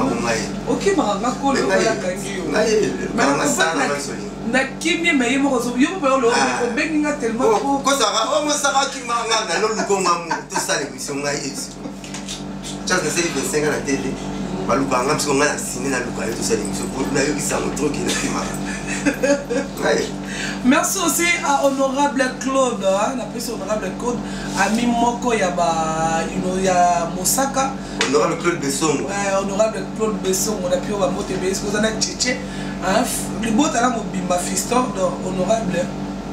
Nakimaka ngai. Okimaka nga kolo oyakangi yo. Nakimi me ye moko yo moko yo ah. obengi nga tellement oh, trop. Kosaka o oh, mosaka okimaka nga na loluko nga mu tosala émission ngai yesu. Charles nasali 25 ans na TV. Balukaka nga biso nga na sine naluka yo tosala émission po nayokisa yango trop ke nakimaka. Merci aussi à honorable Claude, hein, napesi honorable Claude, ami moko ya ba ya Mosaka. Honorable Claude Besongo. Ouais, honorable Claude Besongo na pio ba mbote ebele soki oza na Tchétché, hein, libota na mobimba fiston donc honorable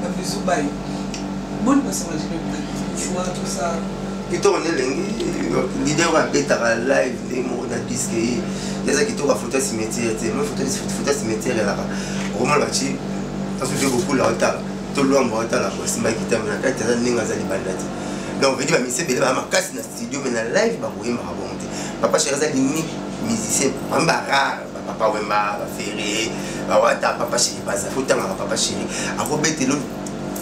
ba bisous bye. Boni basanga JB choix tout ça. Kitoko nde elengi leader oyo abetaka live ndenge moko na disque ye eza kitoko ya photo ya cimetière te moi photo ya cimetière elaka okomona batie asuki bokula otala to lwambo otala osimbaki kitama na kati aza ndenge aza libanda te. Donc vedi bamisi ebele baa makasi na studio, mais na live bakoyembaka bongo te. Papa Chéri aza l'unique musicien parmi barare, bapapa Wemba, baFerre, bawata. Papa Chéri baza fotangaka. Papa Chéri akobetelo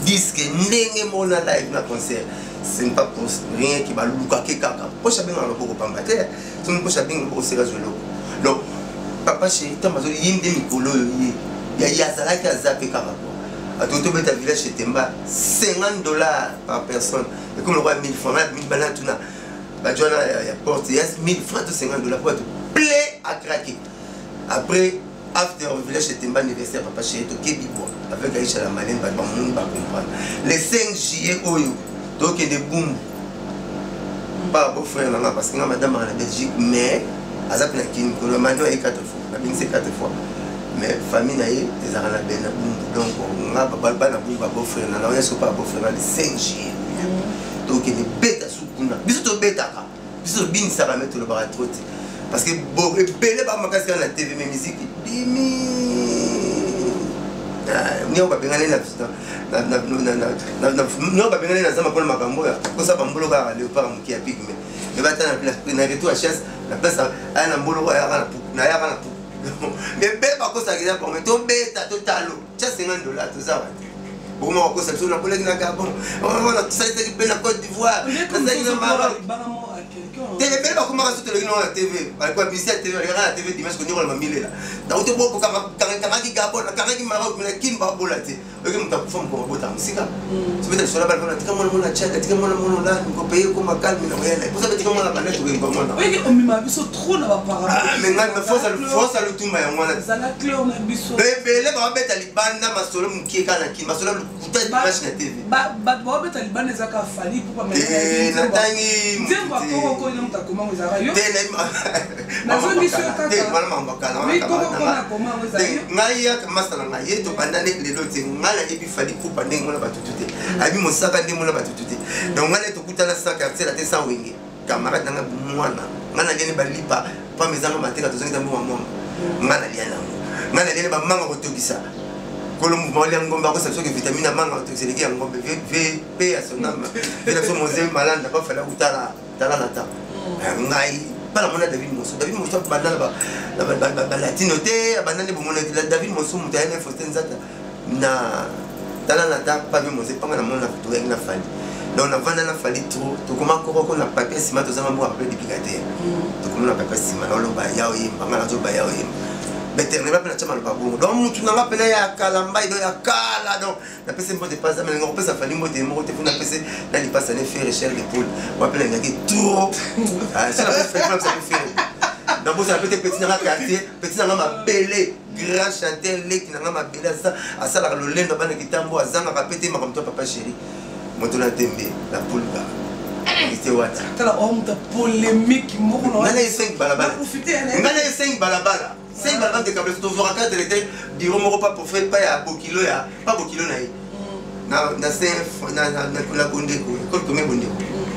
disque ndenge moko na live na concert. Ce n'est pas pour rien ke balukake kaka poche abengaka loboko pamba te. Soki poche abengi loboko, seka zwa eloko. Donc Papa Chéri, ntango azoli ye nde mikolo oyo ye ya ye azalaki aza mpe kaka po atoki tobeta village Etemba, 50 $ par personne, ekomi lokola 1000 francs. Bana tuna bato wana ya porte ya 1000 francs to 50 $ po bato plein à craquer. Après, after village Etemba, anniversaire Papa Chéri, tokebi bwa avec Aisha la Malene. Bato bamoni, bacomprendre. Le 5 juillet oyo tokende Bumbu pa beau frère nanga, parce que nga madame aka na Belgique, mais aza mpe na Kini. Kolo mano aye 4 fois, nabengisi 4 fois, mais famille na ye ezalaka na be na Bumbu. Donc nga bana Bumbu, ba beau frère nanga oya sopa beau frère na le 5 juillet tokende beta su kuna. Biso tobetaka, biso tobinisaka, mais tolobaka trop te, parce que ebele bamakasi kaka na TV, mais musique bimi niongo babengani niongo, babengani na zamba mpona makambo oyo kosa bambolo kaka léopard moke ya pygme. Me bata na retour ya chasse na place aya na mboloko, ayaka na puku, nayaka na puku. Ebele bakosaka eza bango. Tobeta totalo tia 50 $, toza wate bokoma bakosa biso. Nakolaki na Gabon, nasalisaki mpe na Côte d'Ivoire, nasalaki na Maroc te. Ebele bakomaka so toloki nango na TV, balikuwa bisi ya TV, balekaka na TV dimanche konyokola mamilela. Donc tokangaki Gabon, nakangaki Maroc, mais na Kini babola te. Oyoki moto akufa mokolo abotaka mosika, sobeta lisolo bana, tika mwana mona Tchad, tika mwana mona nani kopeye koma calme na koyana posa tika mwana banda tokoyemba mwana. Oyeki omema biso trop na baparame. Mais ngai force lutumba yango wana. Zala clair na biso. Ebele babeta libanda masolo mokie kaka na Kini, masolo lokuta dimanche na TV. Bato babeta libanda ezaka Fally Pupa. Natangi nzembo akokoko ina moto akomango ezalaka yo. Nazongisi yo kaka. Wana makambo akala. Ngai yaka masa na ngai ye tobanda nde lelo te. Ngai nayebi Fally Pupa ndenge mona batutu te, ayebi mosaka ndenge mona batutu te. Donc ngai nde tokutana sans quartier la te, sans Wenge. Camarade nanga mwana ngai naliani balipa pamba ezanga mateka, tozongisa mbongo mwanga. Ngai nalia nango, ngai naliani bamanga kotokisa kolo mouvement olia ngombe akosa biso ke vitamine ya manga kotokisa eleki ya ngombe pe ya sonama pe na biso. Moze Malanda bafala kutala tala na ta ngai mpa namona David Moso. David Moso abanda na balatino te, abanda nde bomona David Moso moto ayana Faustin Nzata na tala na ta pavi Moze mpanga namona toyaki na Fally. Donc navanda na Fally trop, tokoma kokoko na papier nsima, tozanga mboka papier duplicateur, tokoma na papier nsima. Naoloba ya oyemba, nga nazoba ya oyemba beternel mpe natya maloba bongo. Donc mutu nanga mpena ya kala mbai, donc ya kala. Donc napesi mbote pasa, me nalinga kopesa Fally mbote moko te, mpo napesi na lipasa ne Ferre Cher de Poule wa mpe nalingaki trop. Nabosana pe te petit nanga quartier, petit nanga mabele, grand chanteur leki nanga mabele asalaka lolendo bana kitambo, azangaka pe te makambo to papa chéri moto na tembe la pulga ete wata. Tala o moto polémique moko. Nga na ye 5 balabala, nga na ye 5 balabala, 5 balabala de câble. Tozwaka carte d'électeur bureau moko pa prophète pa ya bokilo ya pa bokilo na ye na na Bondeko, école primaire Bondeko.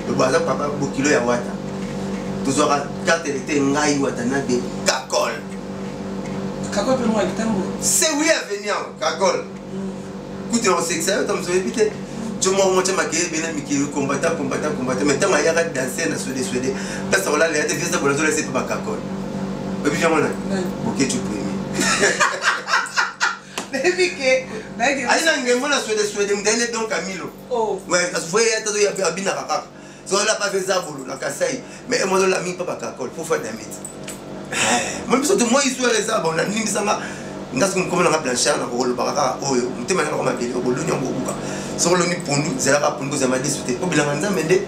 Lobo aza papa bokilo ya wata, tozwaka carte d'électeur ngai wata na de kakol. Kakol mpe moko ya kitambo. C'est oui, avenir kakol kutu na kosekisa yo tamoso oyebi te jo moko motya makeye ebele na mikili kombata kombata kombata. Mais ntango ayaka danser na swede swede, place akolala ya te fiesa bola azolesa mpe bakakol. Oyebi yango na Bokecu premier. Nayebi ke ayi na ngembo na swede swede moto ayene Don Camilo voye abinaka kaka zola pa eza bolo na Kasai, mais emozola mingi mpa bakakol po fa damiti. Moi biso te, moi histoire eza bon, nanimbisanga nga soki mokoma nanga Blanchard, nakokolobaka kaka oyo motema nanga mabele. Oboloni yango, obuka. Soki oloni pondu, zelaka pondu kozala madesu te, po bilanga Nzambe nde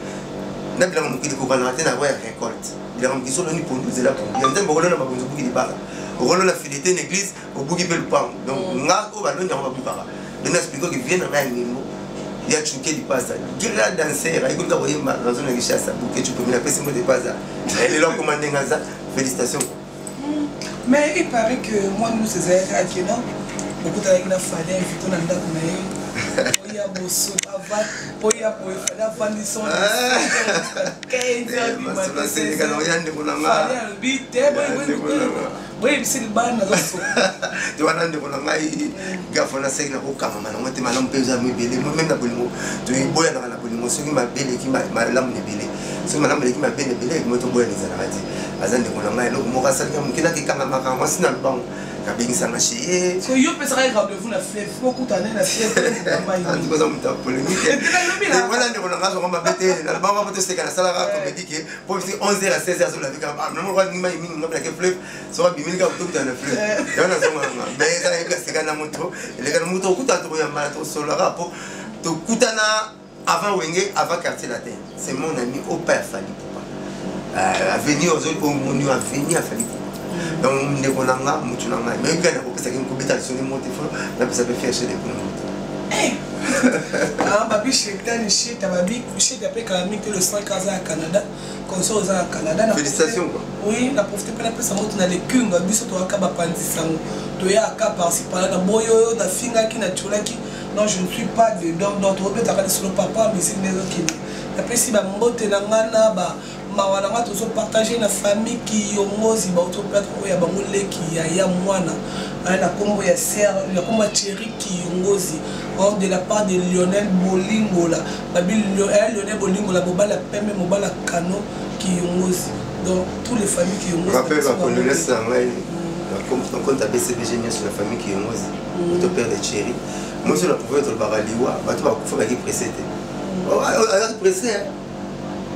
na bilanga mokili kokanaka te na roi ya récolte. Bilanga mokili, soki oloni pondu, zela pondu ya Nzambe. Okolona makonzi, obuki libala. Okolona fidélité na église, obuki mpe lupango. Donc nga oyo baloni yango babukaka. Donc na explique que vie na ngai ya ngembo ya Chuke Lipasa, grand danser, ayikomi kaka koyemba na zone ya Kinshasa. Buke Chuke, napesi mbote Paza. Lelo akoma ndenge aza, félicitations. Mais il paraît que moi, nous ezalaki akena okutalaki na Fally, invité na ndako na ye, oya boso oya boye, Fally avandi son 15. Oya ndeko na nga. Alobi te, boyebisi libala nazosoka. Te, wana ndeko na ngai gafo, naseki na kokangama nango te. Malamu mpe eza mo ebele, même na bolingo toboyanaka. Na bolingo, soki mabe eleki malamu na ebele, soki malamu eleki mabe na ebele, mo toboyana ezalaka te. Aza ndeko na ngai, eloko moko asalika moke nakekangamaka mwasi na lobango, kabengisanga chez ye. So yo opesaka ye rendez-vous na fleuve, okutana na fleuve? Oza moto ya polémique. Wana ndeko na ngai azwaka mabe te na lobango, po toseka, nasalaka comédie ke po 11 heures à 16 heures azolabika namoko alingi mai mingi, ngai nake fleuve. Soki abimeli kaka, tokutana na fleuve, yango nazonganga. Mais eza nayebi aseka na moto eleka na moto, okutana, tokoyambana, tosololaka, po tokutana avant Wenge, avant Quartier Latin. C'est mon ami au père Fally Ipupa, avenir ozoli omoni avenir ya Fally Ipupa. Donc ndeko na nga, motu na ngai, mais kaka nakopesaki kobeta lisolo mo te, fo napesa mpe fier chez kuna moto. Ah, babi Shetani Sheta, babi Sheta mpe kala mingi te, le 5 aza ya Canada, concert oza na Canada. Félicitations quoi. Oui, na profite mpe napesa moto na lekunga. Biso toyaka bapanzisango, toyaka par-ci par-là na boyo oyo nafingaki, natiolaki. Non, je ne suis pas dedans. Donc tobetaka lisolo papa musique nde ezokende. Napesi bambote na nga na ba mawa na nga, tozopartage na famille Kiyongozi, bauti operdre oyo ya bango leki ya ya mwana na nkombo ya ser, na nkombo ya Thierry Kiyongozi, or de la part de Lionel Bolingola. Babi Lionel Bolingola, mobala pembe, mobala kano Kiyongozi. Donc tous les familles Kiyongozi. Rappel bacondoléance na ngai na compte ya BCBG nyonso na famille Kiyongozi, oto père de Thierry. Moso na pouvoir, tolobaka liwa, bato bakufa baki pressé te, azaki pressé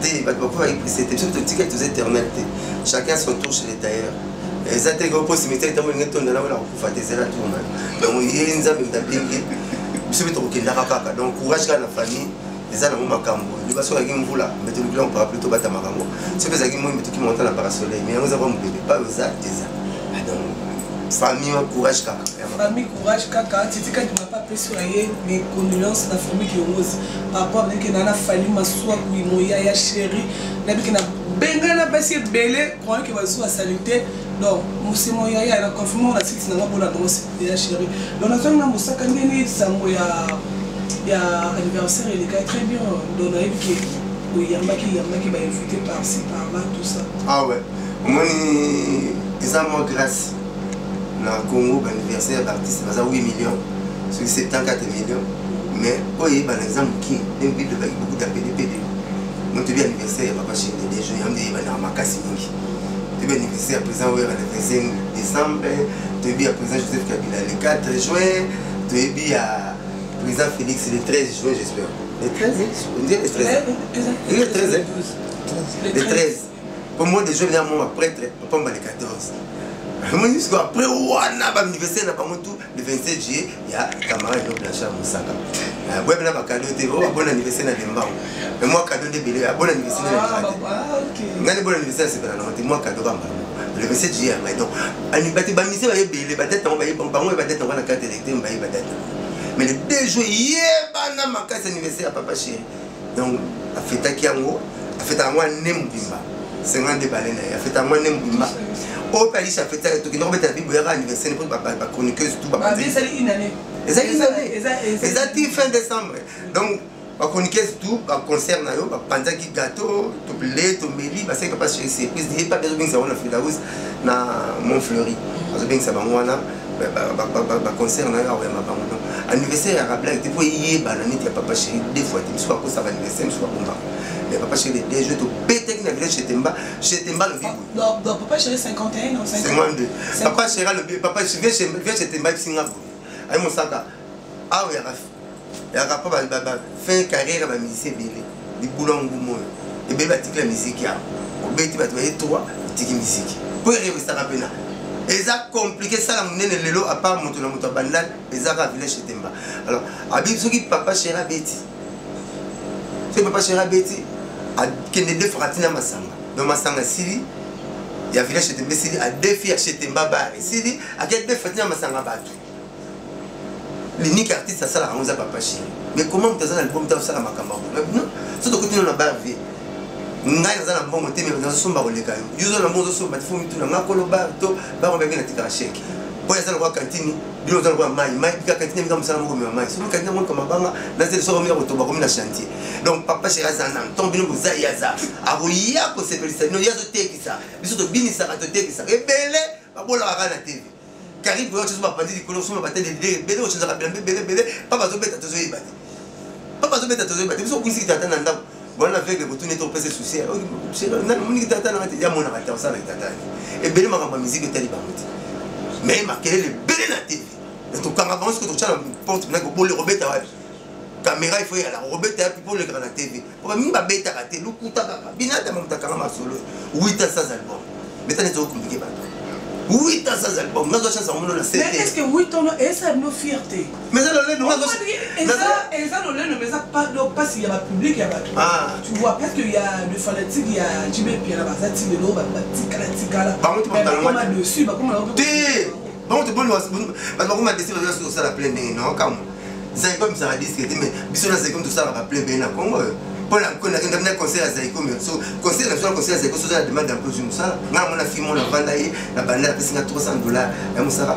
te, bato bakufa baki pressé te. Biso totikali, toza éternel te, chacun son tour chez les tailleurs. Eza te po cimetière ntango olingi tonda na wana kokufa te, ezala tour na donc ye Nzambe moto abengi biso mpe tokokendaka kaka. Donc courage kaka na famille, eza nango makambo. Liba soki azalaki mvula, me toluki yango parapluie, tobatamaka yango. Soki ezalaki moi, me toki monta na parasoleil. Mais yango eza kwa mopepe pa eza eza. Donc famille, courage kaka. Famille, courage kaka. Titika dima pa apesi na ye mes condoléances na famille Kiyongozi par rapport ndenge na na Fally Maswaku moya ya chéri. Nabiki na bengana basi ebele croyant ke bazuwa salute. Donc mosemo yaya na confirme na site nanga bola nango ya chéri. Donc nazwangi na mosaka ndenge sango ya anniversaire elekaki très bien. Donc nayebi ke oyambaki yambaki bainvité par-ci par-là, tout ça. Ah ouais, omoni eza mwa grâce na Congo, baanniversaire ya baartiste baza 8 millions, soki 74 millions, mais oyo eyebana eza moke. Ndenge Bible ebaki, beaucoup d'appelés, peu d'élus. Mo toyebi anniversaire ya papa chéri de 2 juin, yango nde eyebanaka makasi mingi. Toyebi anniversaire ya président Wera le 25 décembre, toyebi ya président Joseph Kabila le 4 juin, toyebi ya président Félix le 13 juin, j'espère le 13, on dirait le 13, le 13, le 13. Pour moi, de juin vient mon prêtre papa mba le 14. Omoni siko après wana baanniversaire na bango tout le 27 juillet ya camarade no Blanchard Mosaka. Boyebi na bacadeau te, o bon anniversaire na lembango, mais moi cadeau nde ebele. Bon anniversaire nde nalingaka te ngai nde bon anniversaire asepela nango te. Moi cadeau kamba le 27 juillet ya ngai. Donc bato bamise baye ebele, badate yango bango badate yango na carte électeur, baye badate. Mais le 2 juin yebana makasi, anniversaire ya papa chéri. Donc afetaki yango, afetaka yango ane mobimba, 52 bale na ye, afetaka yango ane mobimba. Oyo mpe Aisha afetaka, tokende kobeta na bibo yaka anniversaire mpo bachroniqueuse tout ezali, eza ti fin décembre. Donc bachroniqueuse tout baconcert na yo, bapanzaki gâteau, tobele, tomeli, basali papa chéri surprise. Ye papi azobengisa bango na Filaus na Montfleury, azobengisa bango wana baconcert na yo, akoyamba bango. Donc anniversaire yaka blague te, mpo eyebana neti ya papa chéri deux fois te. Misu bakosaka anniversaire, misu babombaka, mais papa chéri le 2 juin tobetaki na village Chetemba. Chetemba alobi boye, papa chéri 51 non? 52. Papa chéri alobi, papa vieux Chetemba ayebisinga boye: ayi mosaka awa yaka mpo fin carrière ya bamusicien ebele, libula ngumu oyo ebele batikila miziki awa, obeti bato baye 3, otiki miziki. Mpo erevesaka mpena eza compliqué. Sala monene lelo, à part moto na moto ya Bandal, eza kaka village Temba. Alors abi soki Papa Chéri abeti, soki Papa Chéri abeti, akende defaka ntina masanga. Donc masanga esili ya village Temba, esili, adefi ya chez Temba bar esili, ake defa ntina masanga bato. L'unique artiste asalaka yango eza Papa Chéri. Mais comment moto aza na album te osala makambo yango? Non, so tokoti no na bar, vie ngai naza na mbongo te, mais nazosomba koleka yo. Yo oza na mbongo, ozosomba te. Fo mituna nga kolo bar to bar obenge natikaka chèque mpo aza lokola kantini. Bino oza lokola mai mai bika kantini, bika mosala moko mema mai. Soki kantini yango mabanga nazeli, soki omi ya kotoba komi na chantier. Donc Papa Chéri aza na ntongo, bino boza, ye aza akoya kosepelisa bino. Ye azotekisa, biso tobinisaka, totekisaka ebele, babolaka kaka na TV. Karine koyo soso bapanzi likolo, soma batele ebele, ochanzaka bilamba ebele ebele. Pa bazobeta, tozoyeba te. Pa bazobeta, tozoyeba te. Biso okunisiki tata na ndako wana aveugle, kotuni ete opesa susi moniki tata nanga te, yamonaka te, osalaki tata ebele. Makambo ya miziki etali bango te, mais makelele ebele na TV. Tokanga bango soki tokotya na porte na kobole, kobeta wapi? Caméra ifo eyalaka, kobeta yapi mpo olekaka na TV? Po bamingi babetaka te, lokuta kaka. Binata moto akanga masolo 8 ans sans album, mais tani ezokomplike bato, 8 ans sans album, nazwa chance yango na Mais est ce que 8 ans eza bino fierté? Mais eza lolendo. Eza lolendo, mais eza mpasi ya bapublic ya bato, tu vois, parce que ya de fanatique ya JB Mpiana baza ti lelo batikala tikala. Bakoma dessus, bakoma te. Bango te, boni bato bakoma dessus, baza kosala plein ndenge non kamwa. Zaiko misaka disque te, mais biso na Zaiko tosalaka baplein ebele na Congo oyo mpona na concert ya Zaiko. So concert na biso na concert ya Zaiko, soza na demande d'emploi, ozwi mosala. Nga namona fille mona vanda ye na banda, apesi nga 300 $ ya mosala.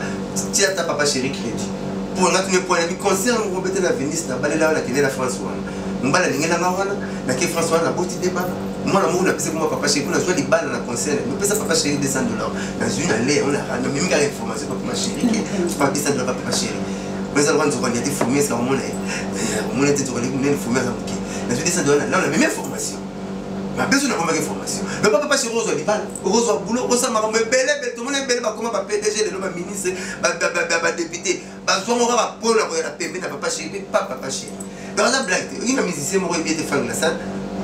Tia ata Papa Chéri crédit mpo nga tuni pona bi concert moko bete na Venise. Nabalela wana, nakende na France wana, mobali alingelanga wana, nake France wana, naboti de bana, mwana moko napesi kuma Papa Chéri mpo nazwa libala na concert. Nopesa Papa Chéri 200 $, nazwi na le yango, namemi kaka information Papa Chéri ke pa 200 $ Papa Chéri. Eza lokola nzoka ndeti fourmi, esika omona ye, omona ete nzoka monene, fourmi aza moke. Nazwi 200 $, nao namemi information mabeso, nakomaki information. Mais Papa Chéri, ozwa libala, okozwa boulot, okosala makambo ebele ebele. Tomona ebele bakoma ba PDG lelo, baministre, badéputé, bazwango kaka mpona koyela pembe na Papa Chéri. Mpe pa Papa Chéri, donc aza blague te. Oki na musicien moko yebi ete Frank Lasal,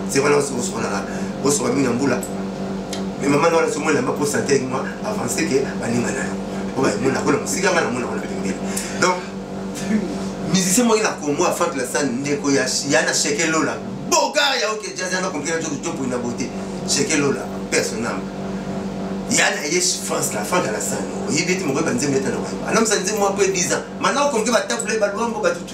c'est wana osokonaka, osoka mingi na mbula. Mais mama na wana somoi elamba mpo sante mwa avance ke baninga na yo po bamona kona mosika, nga namona kona pembeni. Donc musicien moko na Congo ya Frank Lasal, ndeko ya na Sheke Lola Bogar ya OK Jazz, yana komplike na jopo na beauté. Sheke Lola personnage ya na ye France la Frank Alassane, oyebi ete moko banzembo ete na koyeba anamisa nzembo après 10 ans. Maintenant okomke batabule balwambo batutu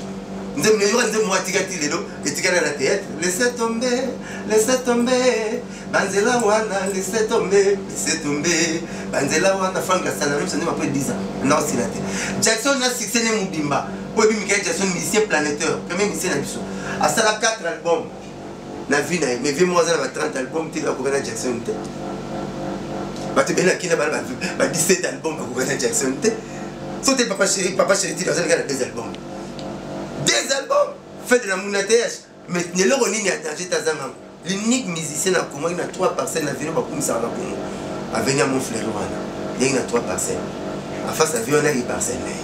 nzembo yoka, nzembo moko atika ti lelo etikala na théâtre: "Laisse tomber, laisse tomber banzela wana, laisse tomber, laisse tomber banzela wana." Frank Lasana anamisa nzembo après 10 ans, naosila te. Jackson na succès ne mobimba oyo ebi Michael Jackson, musicien planétaire, premier musicien na biso, asala 4 albums na vie na ye. Mais vie moko aza na ba 30 album te, bakoka na Jackson te. Bato ebele na kina bana ba 17 album, bakoka na Jackson te. So te Papa Chéri, Papa Chéri tili azalika na deux albums, deux albums fait de l'amour na th. Mais eloko nini ya danger te, aza nango l'unique musicien na Congo na trois parcelles na vino bakumisaka na Congo, avenue ya Montfleury wana, ndenge na trois parcelles en face avion wana, yaki parcelle na ye.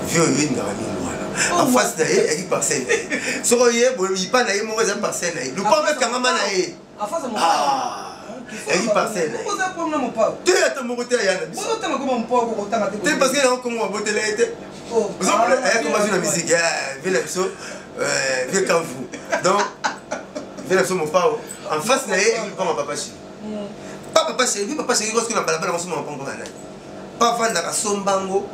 Vie oyo elingaka mingi wana en face na ye, yaki parcelle na ye. Soki oye lipa na ye moko eza parcelle na ye, lupango ekangama na ye, yaki parcelle na ye te. Ata moko te aya na biso te, parce que yango Kongo babotela ye te. Ayakoma zwi na musique vie na biso, vie Kamvu. Donc vie na biso Mopao, en face na ye eyaki lupango ya Papa Chéri. Pa Papa Chéri, vi Papa Chéri kosoki na balabala kosomba mapango na nani pa avandaka, sombango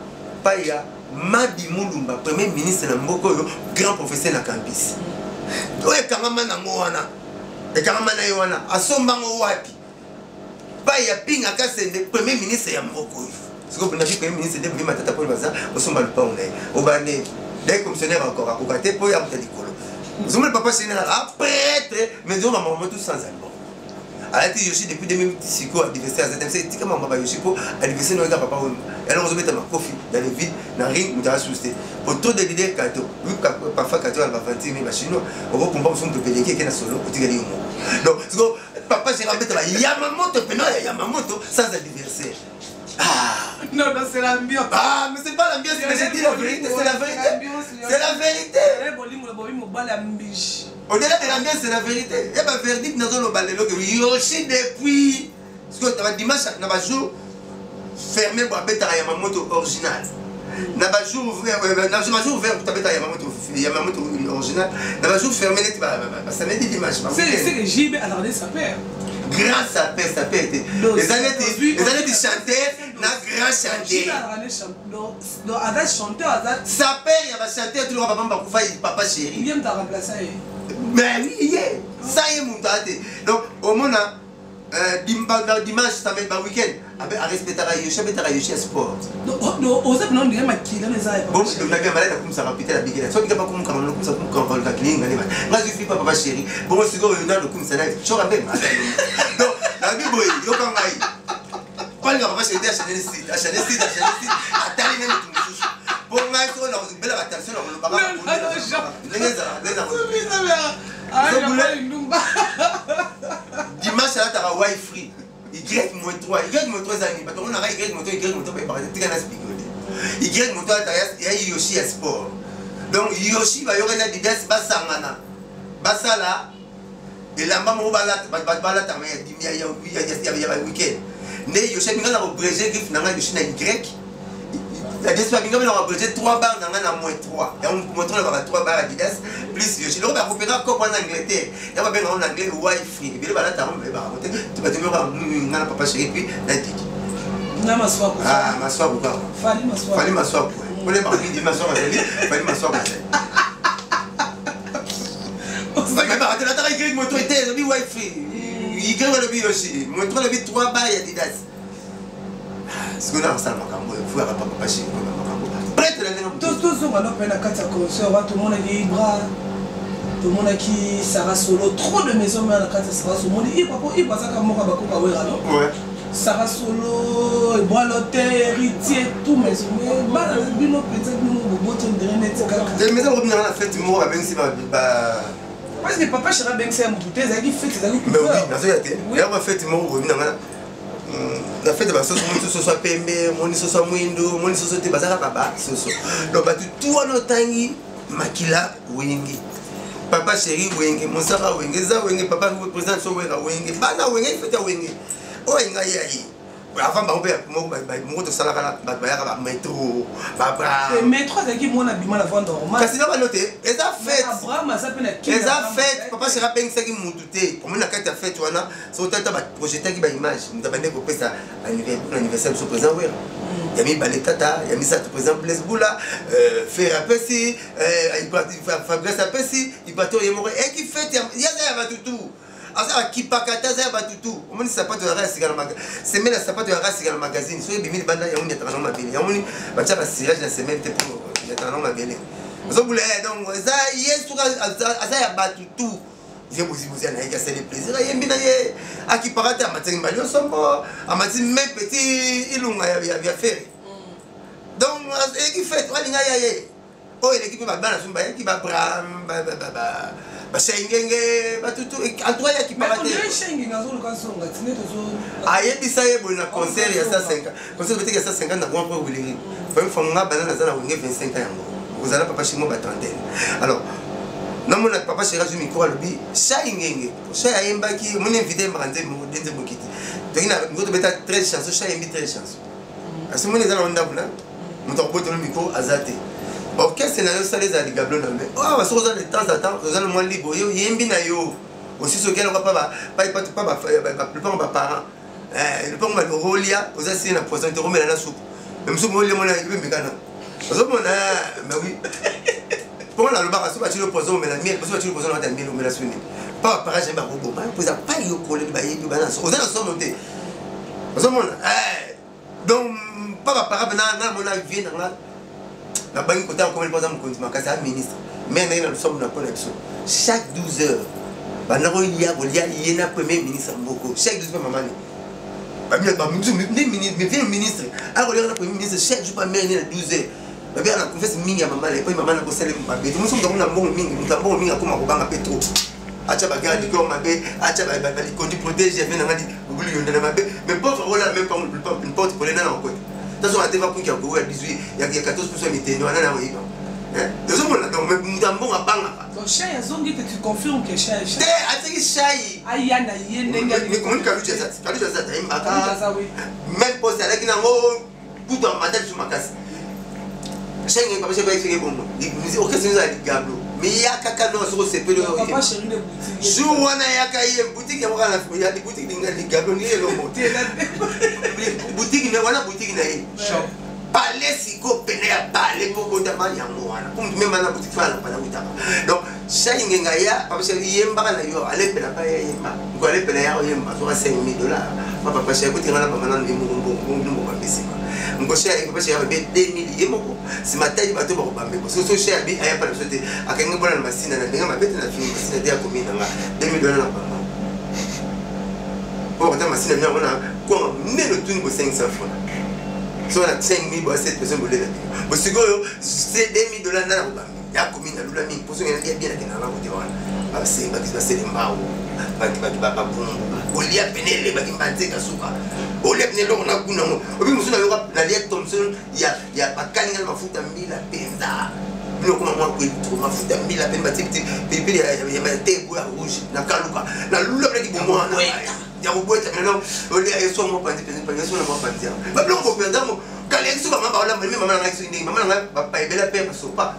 pa ya Mabi Mulumba, premier ministre na mboka oyo, grand professeur na campus oyo. Ekangama nango wana, ekangama na ye wana. Asombango wapi? Pa ya Pinga Kasende, premier ministre ya mboka oyo. Sikoyo nabi premier ministre nde bima tata mpona baza osomba lupango na ye, obande dai commissionnaire encore akoka te mpo ya moto ya likolo. Ozomona Papa Chéri nalaka prêtre, mais nzoma mama tout sans album. Alati Yoshi depuis 2008. Sikoyo adversaire aza te, etika mama bayoshi mpo adversaire noyeka papa oyo eloko ozobeta makofi dans le vide na ring, moto asusu te po trop de leader kato. Parfois kato ya baventure me bachinois okokumba mosu moto peleki eke na solo, otikali yo moko. Donc sikoyo Papa Chéri abeta bayamamoto pena ya Yamamoto sans adversaire. Ah. Non, non, c'est l'ambiance. Ah, mais c'est pas l'ambiance, mais j'ai dit la vérité, c'est la vérité. C'est la vérité. Au-delà de l'ambiance, c'est la vérité. Et ba verdict nazoloba lelo que Yoshi depuis parce que na dimanche na ba jour Ferme bo abetaka Yamamoto original na bajour ouvert, na bajour ouvert kuta abetaka Yamamoto original na bajour fermé neti basamedi, dimanche. C'est que JB azalaka sapeur. Grand sapeur, sapeur te, eza neti chanteur na grand chanteur. Aza chanteur, aza Sapeur ya bachanteur, tuloka papa bakufa, papa chéri. Ye moto aremplace ye. Mais oui, ye sa ye moto aya te. Donc omona dimanche, samedi, ba week-end arespectaka Yoshi, abetaka Yoshi ya sport. Oza mpena ondenge makila eza. Nabia malade, akumisaka Peter abikela soki kapa kumukanga nokumisa kumukanga kilinga nde nga zwi pa papa chéri. Bongo sikoyo nano okumisa na shoka mpe. Donc nabi boye, yoka ngai kwalinga papa chéri te, achange site, achange site, achange site, atali nde motu mosusu. Mpo ngai soko nakobelaka tension, nakolobaka ndenge ezala. Dimanche alataka Y free, Y moins 3. Y moins 3 ezali bato omonaka Y moins 3, Y moins 3 bayebaka te. Tika na explique te. Y moins 3 alata ya Yoshi ya sport. Donc Yoshi bayokani na Adidas, basangana basala elamba moko bato balataka ya baweekend. Nde Yoshi abinga na koabrégé griffe na ngai Yoshi na Y. Adidas babinga na koabrégé 3 barre na ngai na moins 3. Yango moins 3 nabaka 3 barre Adidas plus Yoshi. Loko bakopeka kopo wana Angleterre, yango babenga ngo na anglais Y free. Ebele balata yango, bayebaka yango te. To bato moko nga na papa chéri, puis na Didi. Na Maswaku. Ah, Maswaku kaka. Fali Maswaku. Fali Maswaku olebaka mingi. Maswaku azali, Fali Maswaku azali. Bayebaka te nataka Y moto ete elobi Y free, Y elobi Yoshi, moto elobi 3 barre ya Adidas. Sikoyo na kosala makambo oyo fuyaka papa chéri mpona makambo prêtre na ndenge. Tozonga no mpe na kati ya concert wana, tomonaki Ibra, tomonaki Sara Solo, trop de maison mère na kati ya Sara Solo. Omoni Ibra, po Ibra azaka moko ya bakoka Wera, no Sara Solo, Ebwalo te, Héritier, tout maison. Mais bana na bino mpenza, bino boboti ondire neti kaka. Maison okobinaka na fête moko babengisi. Parce que papa chéri abengisa ya motu te, ezalaki fête, ezalaki. Mais oui, nazoya te. Yango fête moko bobinanga na fête, basoso, moni soso ya pembe, moni soso ya mwindu, moni soso te, baza kaka basoso. Donc bato tu wana otangi, makila Wenge, papa chéri Wenge, mosaka Wenge, eza Wenge, papa président so Wenge, Wenge, bana Wenge, fête ya Wenge oyo ngai ya ye. Avant bango mpe moko tosalaka, bato bayaka, bametro, babra. Metro azalaki mwana bima na voie normale. Kasi na bano te, eza fête. Abraham aza mpe na. Eza fête, papa chéri abengisaki mutu te. Omoni na kati ya fête wana, so tata baprojetaki baimage, moto abandi kopesa anniversaire biso président Wera, ya mibale tata, ya misato président Blaise Bula, Fer apesi, Fabrice apesi, Ibato ye moko eki. Fête yaza ya bato tu, aza akipaka te, aza ya bato tu. Omoni sapato yaka ya sika na semelle ya sapato yaka sika na magazine, soki ebimi libanda, yango nyataka nango mabele. Yango moni batiaka cirage na semelle te mpo nyataka nango mabele. Ozobula. Donc eza ye soki aza ya bato tu. Ye bozibozi anayeki, asali plaisir, ayembi na ye, akipaka te. Amataki mbali osombo, amati même petit ilunga ya Ferre. Donc eleki fête alinga ya ye oyo eleki mpe bana somi bayaki, babraham, bashaingenge, batutu. En tout cas yakipaka te. Ayebisa ye boye na concert ya 150, concert beteki ya 150 na grand prix Wileri. Première fois nga bana naza na Wenge 25 ans, yango ozala papa chez moi ba trentaine. Alors namona papa chéri azwi micro, alobi Shai Ngenge. Shai ayembaki, omoni invité ayembaka nzembo de nzembo kiti toki na micro, tobeta 13 chanson, Shai ayembi 13 chanson. Kasi moni eza na ndako na moto akobotela micro aza te. Orchestre na yo osala ezala ligablo na me awa. Soki oza de temps en temps, oza na mwa libre, oyo oyembi na yo osi soki eloko pa lupango, baparent lupango balokolia, oza sili na poison te, okomela na supu. Mais mosusu olia mona ebembekana, ozomona. Mais oui, mpongo nalobaka, soki batili poison omela miel, soki batili poison na kati ya miel omela soni pa baparage naye bakoboma mpo eza pai yo koleli bayebi oza na somo te, ozomona. Donc pa bapara mpe nga mona vie na nga, nabangi kota akomeli mpo aza mokonzi makasi, aza ministre. Mais naye na losambo na mpo na biso, chaque 12 heures banda kolia kolia ye na premier ministre ya mboko, chaque 12 mpe mama ne vie ministre akoliaka na premier ministre chaque jour, pa mare ne na 12 heures babengaka na confiance mingi ya mama na ye, mpo mama na kosala mabe te. Mosu moto akoma na mbongo mingi, moto ya mbongo mingi akoma kobanga mpe trop, atya bagarde du corps mabe, atya balikondi protège ave nanga bobulu yonda na mabe. Mais pauvre ola même porte pole nana okota tazoka te, bakunki ya koya 18 ya 14 puso ya mitendo wana na koyiba. Ozomona, donc moto ya mbongo abangaka. Donc Shai azongi te, tu confirmes que Shai te atiki Shai. Aya na ye ndenge omoni Kaluji aza, Kaluji aza ayembaka même poste alaki nango kutu amata lisu makasi. Shai, papa Shai bayefeke bongo, orchestre eza ya ligablo, mais ya kaka no soki osepeli jour wana yaka ye boutique yango kaka ya boutique ligablo ndenge elongo boutique wana, boutique na ye palais siko pene ya palais mpo botama yango wana po mutu mema na boutique fana pana kutaka. Donc Shai Ngenga ya papa Shai yembaka na yo alepela pa ya yemba ko alepela ya oyemba soka 5000 $. Pa papa Shai kotinga na bama nanu ye moko mbongo mbongo bambesima ngo Shai, papa Shai abe 2000 ye moko nsima tali bato bakobambeko. So Shai abi aya pa na biso te, akangi bona na masina na ndenge mabe te na fini masina te akomi nanga 2000 $ na bama po bakota masina bino yango na kwanga monene otuni bo 500 francs so na 5000 bo 7 personnes bolela bino bo sikoyo 2000 $ nda na kobambi ya komi na lula mingi mposo ngena bien akenda na kote wana basembaki basele mbao babumbu olia pene elebaki mbanzeka suka olia pene eloko na kuna ngo obi mosusu nayoka nalia Thomson ya bakalinga na mafuta mbila mpenza bino koma mwa kwelitro mafuta mbila pene batie pilipili ya tebo ya rouge na kaluka na lula penaki bomwana ya kobweta pene olia eso mwa panzi penzi panzi eso na mwa panzi yango babiloko mpenza ngo kaleki so bamama baolamba meme mama na ngai soki ndenge mama na ngai bapaebela pere basopa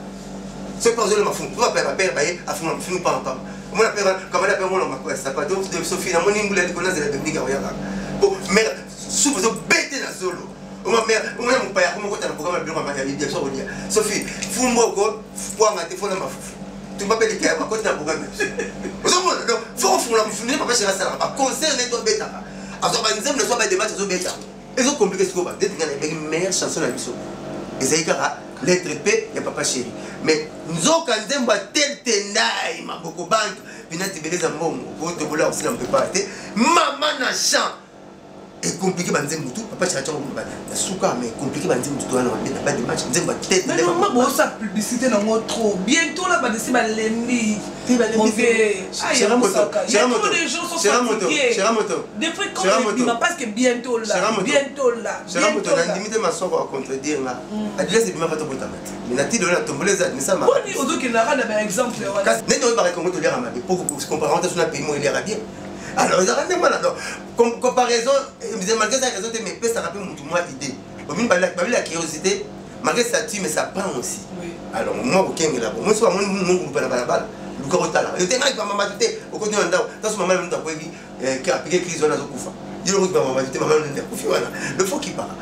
soki mpe azolema fungu so bapaya bapere baye afunga fungu pamba pamba omona pere kamada pere mona makoya sapato Sophie namoni mbula likolo nazela Dominique akoya kaka po mare supu ezobete na zolo oma mare omona mopaya akoma kota na programme ya biloko ya biso kolia. Sophie fumboko kwanga te fona mafufu tumba mpe likaya bakoti na programme ya biso ozomona. Donc faut kofungola mofundu papa Chéri asalaka baconcert neti obetaka azwa banzembo na so bademate azobeta ezocompliquer. Sikoyo bandeti ngai nayebaki meilleure chanson na biso ezali kaka Lettre P ya papa Chéri, mais nzoka nzembo ya tel tendai maboko banque pinati beleza mbongo po tobola kosila mpepa te mama na champ ecompliquer banzembo tu papa Chéri atiango na suka, mais ecompliquer banzembo tu towana na bade match nzembo ya tete. Bosa publicité nango trop, bientôt là badesi balembi. Depuis quand? Parce que bientôt là, bientôt là. Moto nandimi te masoko acontredire nga. Adidas ebimaka tobotama te, mais na tili oyo na tombolo eza admisama. Ozokendaka na baexemple. Neti oyebaka Kongo toliaka mabe po comparer te so na pays moko eliaka bien. Alors ezalaka ndenge wana. Donc comparaison, malgré ça raison te, mais epesaka mpe motu mwa idée omini babila curiosité. Malgré ça tue, mais ça prend aussi. Alors mwa kokengela bo mosi bamoni mongulupa na balabala luka kotala yo te ngai bamama te okoti na ndako taso mama na moto akoyebi apike crise wana azokufa yo okoki bamama te mama nde akufi wana le faut kipaka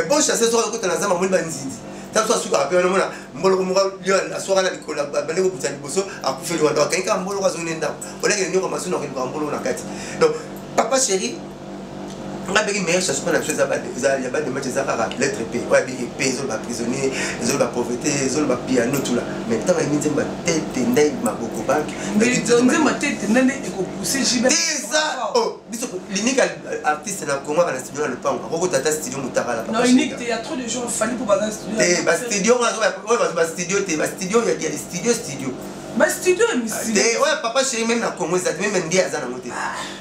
bon chasseur soki akota na zamba amoni banzinzi taso asukaka mpe wana mona mboloko moko aswaka na likolo bande kobuta liboso akufeli wana akangi kaka mboloko azongi ne ndako olakele nyoka masuno akeluka mboloko na kati. Donc papa Chéri nga abeki meilleure chanson mpo na biso eza ya bade match eza kaka Lettre P oyo abeki P ezoloba prisonnier, ezoloba pauvreté, ezoloba piano tula, mais ntango ayemi nzembo ya tete ndai maboko banque. Nzembo tete nde ekopousse JB. Eza biso l'unique artiste na Congo aka na studio na lopango akokota ata studio motakala. Non, unique te, y a trop de gens Fally po baza studio. Te bastudio oyo bazo bastudio te, bastudio ya studio studio. Bastudio. Te oyo papa Chéri même na Congo eza te, même nde aza nango te.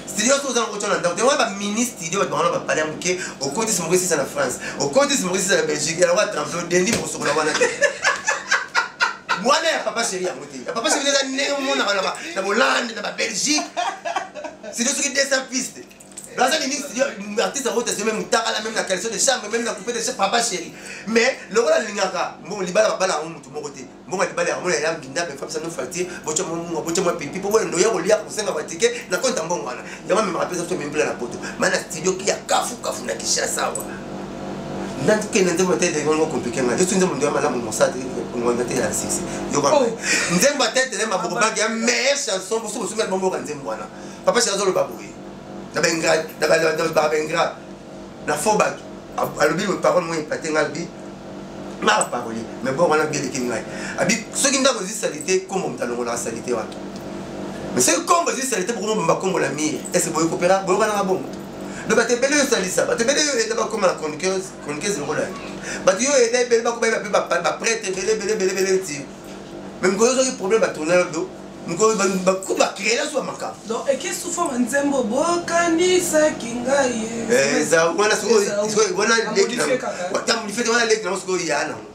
Studio so oza nango tyo na ndako te, oyo bamini studio bato bango na bapale ya moke okotisi moko esisa na France, okotisi moko esisa na Belgique yango atremble odendi mokosokola wana te wana ya papa Chéri yango te. Ya papa Chéri eza ndenge omonaka na Bolande na baBelgique studio soki 200 piste baza nini studio artiste akota studio même mutakala, même na caleçon de chambre, même na coupe de chambre papa Chéri. Mais lokola alingaka mbongo libala babala yango motu moko te mbongo ya libala yango ya mbinda mpe famisa no facture botya mwa munga botya mwa pipi mpo bona ndoya kolia kosenga batike na konta mbongo wana yango amemaka mpe so mempela na poto ma na studio ki ya kafu kafu na Kinshasa awa nakende nzembo te ngo compliqué nga yoso nzembo ndoya malamu mosala te ngonga te ya succès yoka nzembo atete ne maboko banque ya meilleure chanson boso bosomela bomboka nzembo wana papa Chéri azoloba boye na baingrat na baingrat na faux bato alobi parole moko epate nga alobi nga parolier mais bon wana bieleki ngai abi soki ndako ezwi saleté kombo moto alongolaka saleté wana, mais soki kombo ezwi saleté bokomobamba kombo na mire est ce boye kopera boyokanaka bongo. Donc bato ebele oyo osalisa bato ebele oyo eda bakóma na chroniqueuse lokola yo bato yo eda ebele bakóma yeba mpe baprêtre ebele ebele ebele ebele ti mais mikolo soki problème batourne do mikolo bacréela so bamakambo. Donc eke sous forme nzembo bokanisaki ngai. Eza wana sikoyo wana leki wana leki nango sikoyo ya nango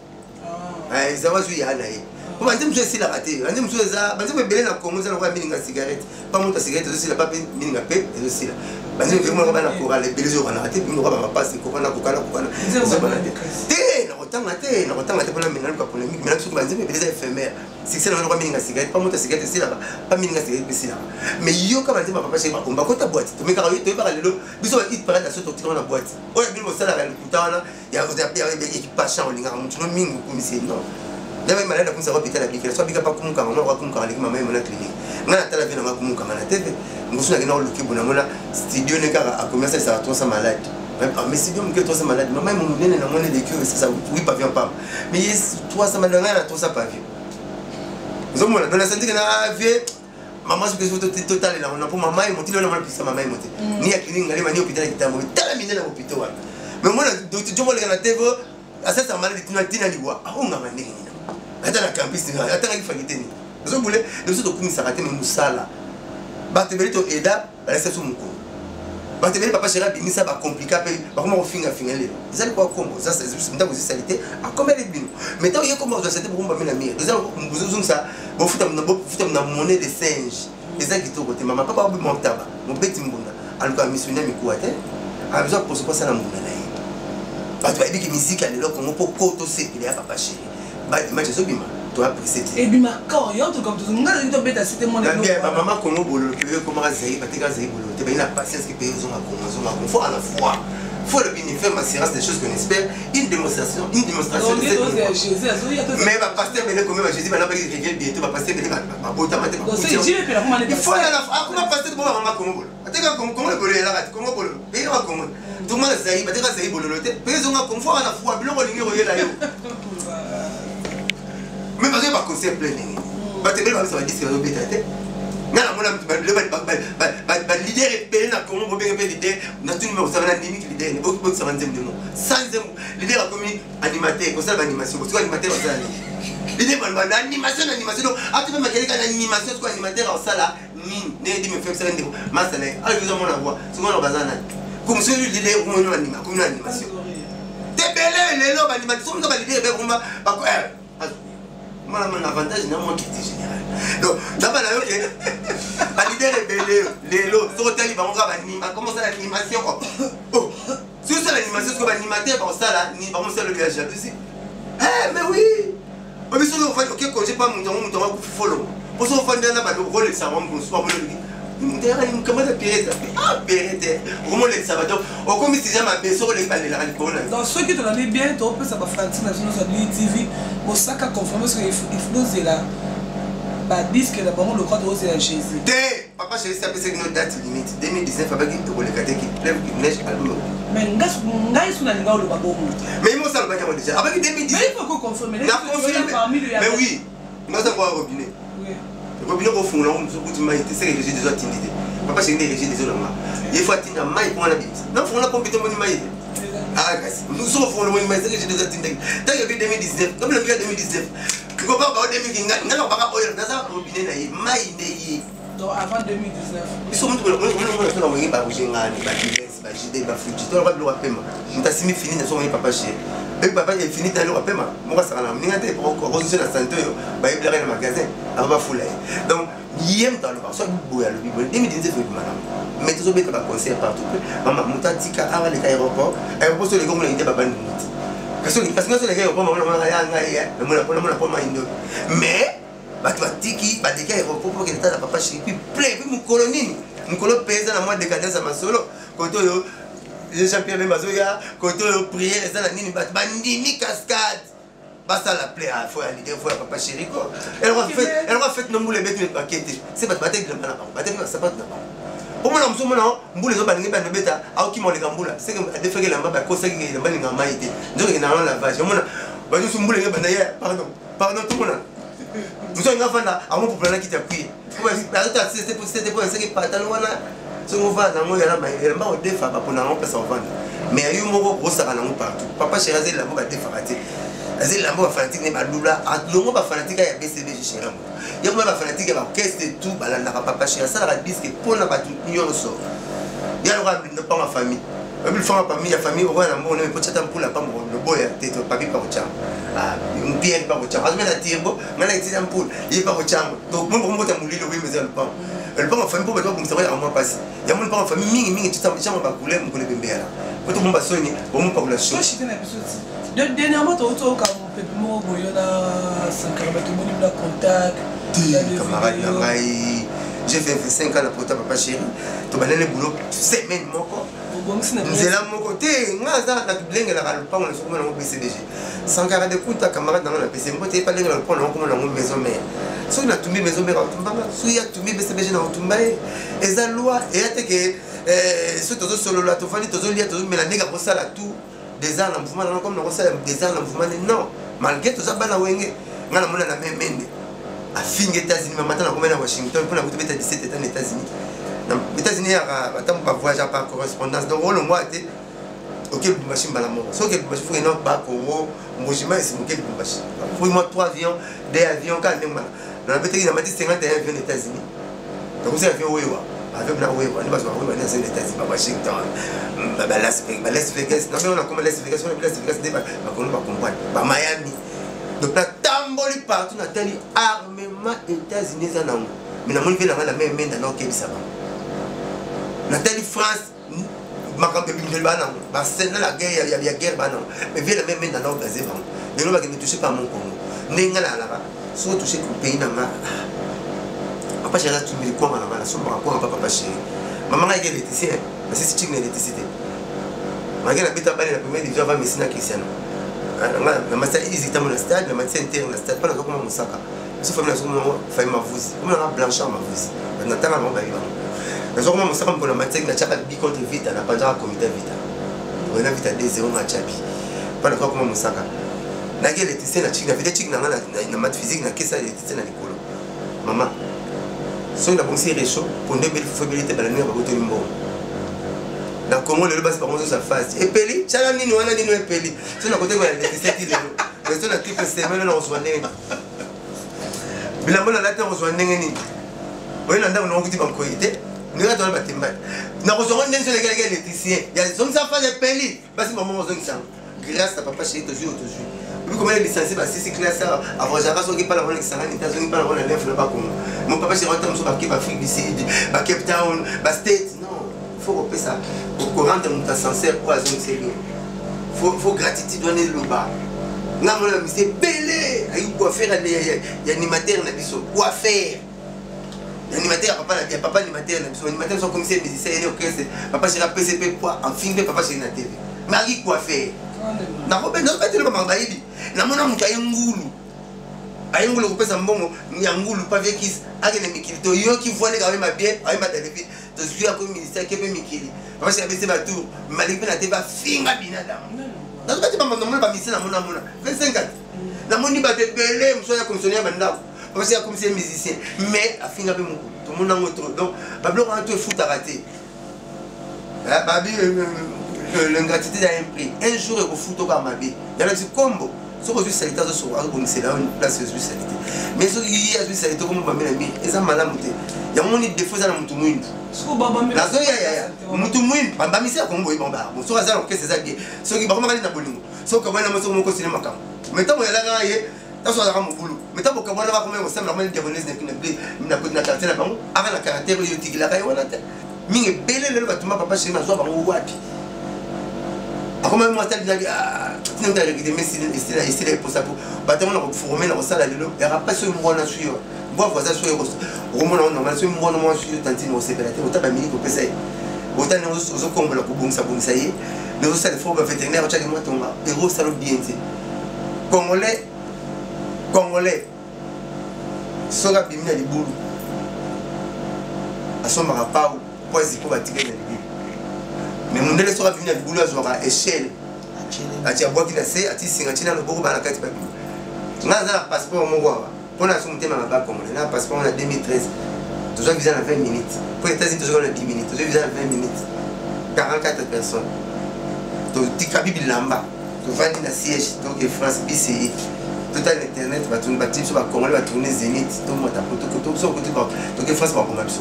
eza wazwi ya na ye. Po banzembo mosusu esilaka te, banzembo mosusu eza banzembo ebele na Congo eza lokola milinga cigarette. Pa moto ya cigarette ezosila, pa mpe milinga mpe ezosila. Banzembo ebele moko bana chorale ebele ezoyokanaka te, bino lokola bamapasi kokana kokana kokana ezobana te. Te nakotanga te, nakotanga te mpona mina luka polémique, mais soki banzembo ebele eza éphémère. Succès na lokola milinga cigarette, pa moto ya cigarette esilaka, pa milinga cigarette mpe esilaka. Mais yoka banzembo ya papa chéri bakomba kota boîte, tomekaka toyebaka lelo biso ba hit parade na so totikaka na boîte. Oyo bino bosalaka lokuta wana ya kipasha olingaka motu no mingi okumisi ye non. Ngai malade akumisa hôpital abikela so abika pa kumukanga mwana akumukanga aleki mama ye mona clinique. Ngai natala vie nanga kumukanga na tv ngusu nakenda koluki bona mona studio ne kaka akomi asalisaka 300 malade. Mais studio moke 300 malade mama ye monene na mona eleki oyo esasa 8 pavillon pamba mais ye 300 malade ngai na 300 pavillon ozomona donc nasantike na vie mama soki soki totalela ngo na mpo mama ye motili wana mona pisa mama ye mote ni ya clinique ngalema ni hôpital ya kitambo tala minene ya hôpital wana mais mona docteur jomo oleka na tv asalisaka maladi tina tina liwa aonganga ndenge nini ata na campus atangaki faculté nini ozobule biso tokumisaka te me mosala bato ebele to eda balakisa biso mokolo bato ebele papa chéri abimisa bacomplika mpe bakoma kofingafinga lelo ezali kwa kombo ndako ezisali te akomeli bino mais ntango ye kombo azwa sete bokomba mena mire eza bozozongisa bofuta na monnaie de singe eza kitoko te mama papa obima motaba mobeti mbunda aluka misuni ya mikuwa te azwa poso mpo asala mbunda na ye bato bayebiki miziki ya lelo kongo mpo ko tosepela ya papa chéri match ezobima toapprécie te ebima quand yo to comme nga nalingi tobeta site mona bien bamama kongo bololo mpe ekomaka zaïre bateka zaïre bololo te bayi na patience ke pays ozonga kongo ozonga kongo faut à la fois faut le bien faire ma séance des choses qu'on espère une démonstration une démonstration de cette mais ba pasteur bele combien ba Jésus ba nabaki revient bientôt ba pasteur bele ba botama te il faut la akoma pasteur bo mama kongo bololo ateka kongo kongo bololo elaka te kongo bololo pays ba kongo tokoma na zaïre bateka zaïre bololo te pays ozonga kongo faut à la fois biloko olingi koyela yo mais bazoyi baconseil plein ndenge bato ebele babisa badiske bazobeta te nga namona balider ebele na congo bobenge mpe lider natuni bakosala na ndimiki lider bokisaka nzembo ndemo sans nzembo lider akomi animateur kosala baanimation siko animateur basala nini lider baloba na animation na animation donc ati mpe makeleka na animation siko animateur akosala nini ndenge dimi febisaka ndeko masa na ye ayoza mwana roi siko wana baza nani komisio lider akomi na animation tebele lelo banimati soki balidere ebele komba mwana mwana avantage na mwa critique général donc naba na yo ke balidere ebele lelo soki otali bango kaka banima koma osala animation oh soki osala animation soki baanimateur bakosala ni bango mosala lobi ya jalousie eh mais oui obi soki ofandi oke congé pa moto yango moto yango akufi folongo mpo soki ofandi wana bato okolekisa yango mosusu babololiki kamata pierre ah pierre te okomolekisa bato okomi sija mabe soki oleki balelaka likolo na yo donc soki tolandi bien topesa bafantine na biso nyonso ya Lili TV bosaka conforme soki ifo badisque na bango lokola tozela Jésus te papa chéri si apesaki no date limite 2019 abaki ekoleka te qu'il pleuve qu'il neige album mais ngai so nalinga oloba bongo mais ye mosa alobaki yango déjà abaki 2019 mais il faut koconfirme na confirme mais oui naza kwa robinet robinet kofungola yango mosusu kuti mai te seke régie des eaux atindi te papa chéri nde régie des eaux nanga ye fo atinda mai mpo wana bimisa nafungola pompe te moni mai te ah kasi soki ofungola moni mai seke régie des eaux atindaki ntango yobi 2019 ngambi nabika 2019 kikoba bao 2000 ngai nalobaka oyo naza robinet na ye mai nde ye donc avant 2019 biso mutu omona so na wenge barouge ngani badivers bajide bafuji to loba biloko apema moto asimi fini na so omoni papa chéri epi papa efini ta eloko apema moko asaka na moninga te akozusi na sante oyo bayebelaka na magasin ava bafula ye donc ye moto alobaka so boye alobi boye 2019 ebima nango mais tozobeta baconcert partout mpe mama moto atika awa aleka aéroport aéroport so oleki omona ide babandi moto kasi nga so oleki aéroport mama namonaka ya ngai namona mpo mai ndoki mais bato batiki baleki aéroport mpo bakende tala papa chéri puis plein puis mokolo nini mokolo mpe eza na mwa décadence ya masolo kote oyo Jean Pierre Bemba azoya kote oyo prière eza na nini bato bandimi cascade basala plein ah, fo ya leader fo ya papa chéri ko eloko fete no mbula ebeti bake te se bato bateki bilamba na bango bateki basapato na bango omona mosu omona mbula ezo balingi bando beta aokima oleka mbula seke adefaki elamba bakosaki elamba linga mai te nzoka ekenda na lavage omona bazosu mbula enge banda ye pardon pardon tomona mosu alingi afanda amopopela na kiti ya cuire azota sete po sete po eseki patalo wana soki ovanda nango elamba odefa bapona yango mpesa ovanda mais ya yo moko okosaka nango partout papa chéri aza elamba badefaka te aza elamba bafanatike ne balula longo bafanatike ya bcbg chéri yango ye kuma bafanatike ya baorchestre tout balandaka papa chéri asalaka diske mpona bato nyonso ya lokola mpanga famille. Oyebi lufanga pami ya famille okoya na mbongo mpo tiata mpula pamba loboya te to papi pa kotyango pierre pa kotyango azomela tirbo ngai na etina mpula ye pa kotyango donc mo bokomokota molili okoyemba eza lupango lupango famille mpo bato babongisa ngo yaka mwa mpasi yango lupango famille mingi mingi tiango bakule mokolo ebembeyala po tobomba soni bomopakola soni dernièrement touti oyoka mopepe moko boye na Sankara, bato omoni bina contact. Camarade na ngai, j'ai fait 25 ans na pota papa chéri, tobandeli boulot semaine moko, nzela moko te. Nga aza nalengelaka lopango na sokoma nango BCBG. Sankara de Kuta, camarade nanga, napesi mbote. Ye palengela lopango nango, komona nango maison mère. Soki natumbi maison mère, atumbanga. Soki atumbi BCBG, na kotumba ye. Eza loi eya te ke soki tozosolola, tovandi, tozolia, tozomela, ndenge akosala tout désert na mouvement nango, comme nakosala désert na mouvement. Non, malgré toza bana Wenge, nga namona na memende afinga États-Unis. Mamata nakomai na Washington mpona kuti beta 17 état na États-Unis. États-Unis yaka batango bavoyage par correspondance, donc olongwa te, oke Lubumbashi mbala moko. Soki Lubumbashi, foki na Bakongo, Mbujima, esima oke Lubumbashi, foki mwa 3 avions, 2 avions kaka ndenge wana. Nabetaki na mati 51 avion na États-Unis. Nakosi avion wewa, avion na wewa nde bazwaka wewa nde na États-Unis, ba Washington, ba Las Vegas. Nabengo nakoma Las Vegas wana, Las Vegas nde bakono bacomprendre, ba Miami. Donc natamboli partout, natali armement États-Unis eza nango, mais namoni mpe nanga na meme menda naokebisa bango. Natali France, makambo ebimeli baa nango, basena la guerre ya guerre baa nango, mais vie na meme menda naogaze bango. Lelo bakende touche pas mon Congo ndenge nga nalaka. Soki otouche pays na nga, papa chéri atumbeli kwanga na nga, nasombaka kwanga pa papa chéri. Mama ngai eke électricien, nasisi chik na électricité, malgré nabeta bale na première division avant Messi na Cristiano. Na matisa easy ntango na stade, na matisa inter na stade mpo nazokoma mosaka. Biso famille nazokoma famille Mavuzi, komona nga Blanchard Mavuzi, bato natanga bango bayebi bango. Nazokoma mosaka mokolo na matisaki, natiaka bi contre Vita, napanzaka comité Vita oyena Vita 2-0. Nga atyabi mpo nazokoma mosaka, naki électricien na chik na vite chik na nga na math physique, nakesa électricien na likolo. Mama, soki nabongisi réchaud, ponde ebeli, fufu ebeli te, bala ndenge babotoli mbongo na Congo. Lelo basi bango nyonso fasi epeli, tyala nini wana, nini epeli. So nakoteki na électricien ti lelo, resto na triple semaine, nakozwa ndenge bilamba nalati, nakozwa ndenge nini oye na ndako nakokuti bankoyi te, ndenge atona batembani, nakozwa ngo ndenge. So lekelaki électricien ya zongisa fasi epeli, basi bango bazongisa yango. Grâce à papa chéri, tozwi oyo tozwi. Obi komona licencié basisi classe, avoyagaka soki mpala wana Kisangani te, azongi mpala wana lefre na Bakongo. Mon papa chéri ata mosusu bake baAfrique du Sud, baCape Town, baState. Non, faut kopesa, korendre moto ascenseur oyo azongiseli yo, faut gratitude wana eloba. Nga mona bamisi ebele ayi coiffeur ya animateur na biso, coiffeur animateur ya papa ya papa animateur na biso, animateur biso akomisi musicien yene orchestre. Papa chéri apesi mpe poids, enfin mpe papa chéri na TV, mais aki coiffeur. Nakobeteli bamaka bayebi. Namona moto aye ngulu, aye ngulu kopesa mbongo ya ngulu pa viekis, akende mikili, toyoki voile ayemba bien, ayemba televi, tozwi akomi ministère, ke mpe mikili. Papa chéri abesi batour maliki mpe na te, bafinga binadamu. Nazobati bamamona bamisi, namona mona 25 ans, namoni bato ebele. Mosu ya commissionnaire bandako, papa chéri akomisi ye musicien, mais afinga mpe mokolo, tomona yango trop. Donc babiloko wana to efutaka te. Babi l'ingratitude a un prix, un jour ekofuta oka mabe. Yana biso kombo, soki ozwi salite, azobongisela yo place ozwi salite, mais soki ye azwi salite, okomo bambe na mire, eza malamu te. Yango moni défaut eza na motu mwindu, nazoya yaya motu mwindu. Bamisi ya Kongo boyebi bango, soki aza na orchestre eza bien, soki bakomaka nini na bolingo, soki okabwana mo, soki moko osili makambo. Mais ntango oyalaka ye, ntanso azalaka mobulu, mais ntango okabwana, bakomaki kosambela, komaki diagonese na quartier na bango, aka na caractère oyo otikilaka ye wana te. Mingi ebele lelo batuma papa chéri, nazwa bango wapi? Akomaki mwa tali nabi tina mutu arekite, me esila eposa po bato yango na koforme na kosala. Lelo yaka mpasi oyo mbwana sui yo mbwa voisin, soki okomona ngo normal, soki mbwana mwa sui yo tantine, osepela te. Ota bamini kopesa ye, ota ndenge ozokombola, kobongisa ye, ndenge ozosala effort, bavétérinaire otiaki mwa tonga, ekosala bien te. Congolais, congolais soki abimi na libulu, asombaka pau po azipo batikali na libulu. Mais mondele soki abimi na libulu, azwaka échelle, ati abwaki na se, ati singa, ati na loboko, bana kati babima. Nga naza na passeport moko awa mpona so motema mabe congolais. Na passeport na 2013 tozwa visa na 20 minutes, po États-Unis tozwaka na 10 minutes, tozwa visa na 20 minutes, 44 personnes, totikabi bilamba, tovandi na siège, toke France. Bce totala internet, bato bati biso bacongolais batourne Zénith, tomata poto, soki toke France, bakoma biso.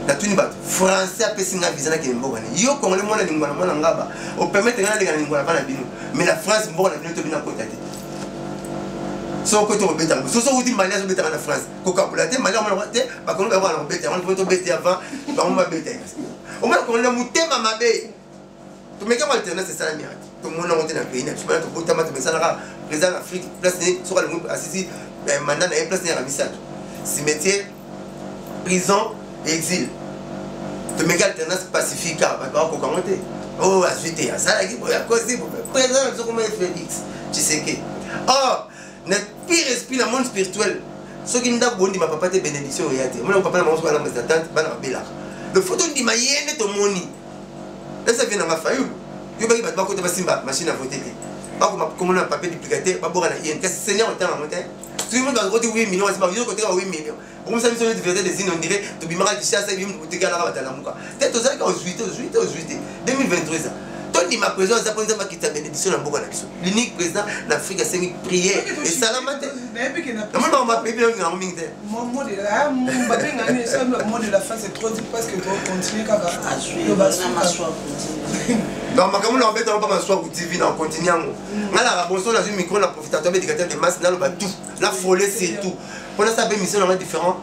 Natuni bato français apesi nga visa, nakende mboka ne. Yo Congolais, mwana lingwana, mwana ngaba, opermettre nga naleka na lingwana mpa na bino, mais na France, mboka na bino, to bino akota te. Soki okoti, okobetanga. Soki okuti Mali azobetanga na France, kokabula te. Mali amonaka te, bakongo bayoka na kobeta yango, mpo tobete avant bango babeta. Omona Congolais na motema mabe. Tomeki yango, alternance esalami ati, tomona yango te na pays na biso. Bana tobotama, tomesanaka président na Afrique, place ne soki alingi asisi mandat na ye, place ne yaka misato: cimetière, prison, exil. Tomeki alternance pacifique kaka, bato bakoka yango te. Oyo azwi te, asalaki boye, akosi président na biso koma Félix Tshisekedi. Or na pire esprit, na monde spirituel, soki ndako bondima papa te, bénédiction oya te. Omona papa na bango soki alamba tante, bana babelaka. Le faut tondima ye nde tomoni esa vie nanga. Fayulu, yo baki bato bakota, basimba machine à voter te, bakoma komona papier duplicateur, baboka na ye. Kasi Seigneur otanga yango te. Soki moto akoti 8 millions, asimba yo koteka 8 millions, okomisa biso neti vérité des urnes. On dirait tobimaka Kinshasa, bimi botekalaka batalamuka te. Tozalaki ozwi te, ozwi te, ozwi te. 2023 eza tondima président aza mpo Nzambe akita bénédiction na mboka na biso. L'unique président na Afrique asengi prière, esalama te. Namoni bango bapeyi bino yango mingi te. Babengani mot de la fin, c'est trop dit parce que tocontinue kaka. Donc makambo na obeta mpa Maswaku TV, na continue yango. Nga naka bonso, nazwi micro na profitateur éducateur de masse, naloba tout na frôler, surtout mpo nasala mpe mission nanga différent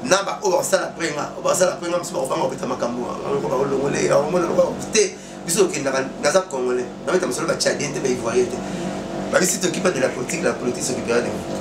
na baoyo bakosala après nga. Oyo bakosala après nga, mosusu bakobanga kobeta makambo, bakolongole omona te. Biso tokendaka, naza Congolais, nabeta mosolo, batchadien te, baivoirien te. Babisi, t'occupe de la politique, la politique s'occupera de vous.